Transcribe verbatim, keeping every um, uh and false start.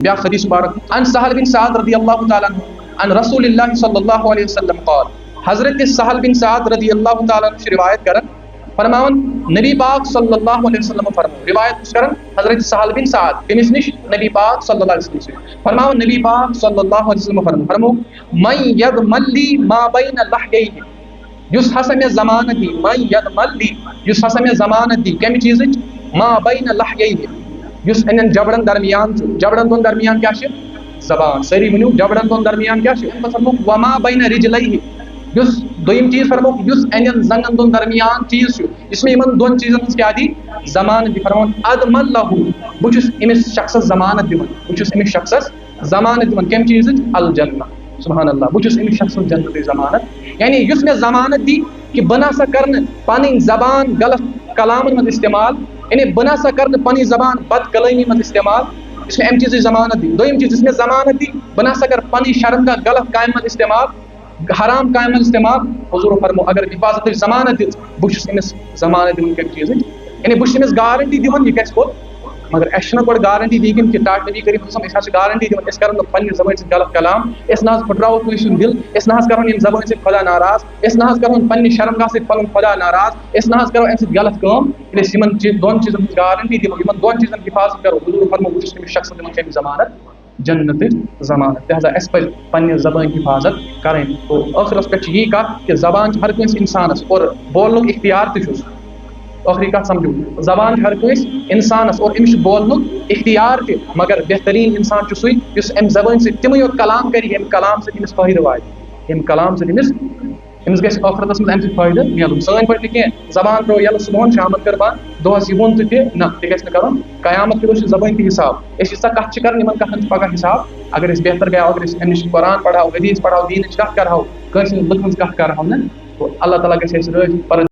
بیاکھ حدیث مبارک عن سہل بن سعد رضی اللہ تعالیٰ عنہ عن رسول اللہ صلی اللہ علیہ وسلم قال، حضرت سہل بن سعد رضی اللہ تعالیٰ عنہ چھِ روایت کران، فرماوان، نبی پاک صلی اللہ علیہ وسلم فرمو، روایت کُس کران؟ حضرت سہل بن سعد، تٔمِس نِش نبی پاک صلی اللہ علیہ وسلم سۭتۍ۔ فرماوان نبی پاک صلی اللہ علیہ وسلم فرمو، فرمو، من یضمن لی ما بین لحییہ، یُس ہسا مےٚ ضمانت دی، من یضمن لی، یُس ہسا مےٚ ضمانت دی، کمہِ چیٖزٕچ؟ ما بین لحییہ، یُس یِمن جبڑن درمیان چھُ۔ جبڑن دۄن درمیان کیٛاہ چھِ؟ زبان۔ سٲری ؤنِو، جبڑن دۄن درمیان کیٛاہ چھُ؟ اَمہِ پتہٕ فرمووُکھ، وما بین رجلیہ، یُس دوٚیِم چیٖز فرمووُکھ، یُس یِمن زنٛگن دۄن درمیان چیٖز چھُ، یُس مےٚ یِمن دۄن چیٖزن ہٕنٛز کیٛاہ دی؟ ضمانت دی۔ فرمووُن، اضمن لہ، بہٕ چھُس أمِس شخصس ضمانت دِوان، بہٕ چھُس أمِس شخصس ضمانت دِوان۔ کمہِ چیٖزٕچ؟ الجنہ۔ سبحان اللہ، بہٕ چھُس أمِس شخصس جنتٕچ ضمانت۔ یعنی یُس مےٚ ضمانت دی کہِ بہٕ نہ سا کرٕ نہٕ پنٕنۍ زبان غلط کلامن منٛز استعمال، یعنی بہٕ نہ سا کرٕ نہٕ پنٕنۍ زبان بد کلٲمی منٛز استعمال، یُس مےٚ امہِ چیٖزٕچ ضمانت دی۔ دوٚیِم چیٖز، یُس مےٚ ضمانت دی، بہٕ نہ سا کرٕ پنٕنۍ شرمگاہ غلط کامہِ منٛز استعمال، حرام کامہِ منٛز استعمال۔ حضوٗرو فرمو، اگر حفاظتٕچ ضمانت دِژ، بہٕ چھُس أمِس ضمانت دِوان کمہِ چیٖزٕچ؟ یعنی بہٕ چھُس أمِس گارنٹی دِوان، یہِ گژھِ کوٚت؟ مگر اَسہِ چھُنہ گۄڈٕ گارنٹی دی کِنہٕ کہِ ٹاٹھ نبی کریم صلی اللہ علیہ وسلم، أسۍ حظ چھِ گارنٹی دِوان، أسۍ کرو نہٕ پننہِ زبٲنۍ سۭتۍ غلط کلام، أسۍ نہ حظ پھٕٹراوو کٲنٛسہِ ہُنٛد دِل، أسۍ نہ حظ کرو نہٕ ییٚمہِ زبٲنۍ سۭتۍ خۄدا ناراض، أسۍ نہ حظ کرو نہٕ پننہِ شرمگاہ سۭتۍ پنُن خۄدا ناراض، أسۍ نہ حظ کرو اَمہِ سۭتۍ غلط کٲم۔ ییٚلہِ أسۍ یِمن چیٖز، دۄن چیٖزن ہٕنٛز گارنٹی دِمو، یِمن دۄن چیٖزن ہُنٛد حفاظت کرو، حضوٗر فرمو، بہٕ چھُس تٔمِس شخصس دِوان کَمہِ ضمانت؟ جنتٕچ ضمانت۔ لہذا اَسہِ پَزِ پننہِ زبٲنۍ حفاظت کرٕنۍ۔ تو ٲخرس پٮ۪ٹھ چھِ یی کَتھ کہِ زبان چھِ ہر کٲنٛسہِ اِنسانس اور بولنُک اختیار تہِ چھُس۔ ٲخری کَتھ سمجھو، زبان چھِ ہر کٲنٛسہِ اِنسانس اور أمِس چھُ بولنُک اختیار تہِ، مگر بہتریٖن اِنسان چھُ سُے یُس اَمہِ زبٲنۍ سۭتۍ تِمے یوت کلام کرِ، ییٚمہِ کلام سۭتۍ أمِس فٲیدٕ واتہِ، ییٚمہِ کلام سۭتۍ أمِس أمِس گژھِ ٲخرتس منٛز اَمہِ سۭتۍ فٲیدٕ میلُن۔ سٲنۍ پٲٹھۍ نہٕ کینٛہہ، زبان ترٛٲو ییٚلہٕ صُبحن شامن کٔر بنٛد، دۄہس یہِ ووٚن تہِ تہِ نہ، تہِ گژھِ نہٕ کرُن۔ قیامت تہِ روزِ زبٲنۍ تہِ حساب۔ أسۍ ییٖژاہ کتھ چھِ کران، یِمن کتھن چھُ پگاہ حساب۔ اگر أسۍ بہتر گٔیاو، اگر أسۍ أمِس قرآن پرہاو، حدیث پرہاو، دیٖنٕچ کتھ کرہاو، کٲنٛسہِ ہٕنٛز لُکن ہٕنٛز کتھ کرہاو نہٕ، تو اللہ تعالیٰ گژھِ اَسہِ رٲضۍ۔ پرن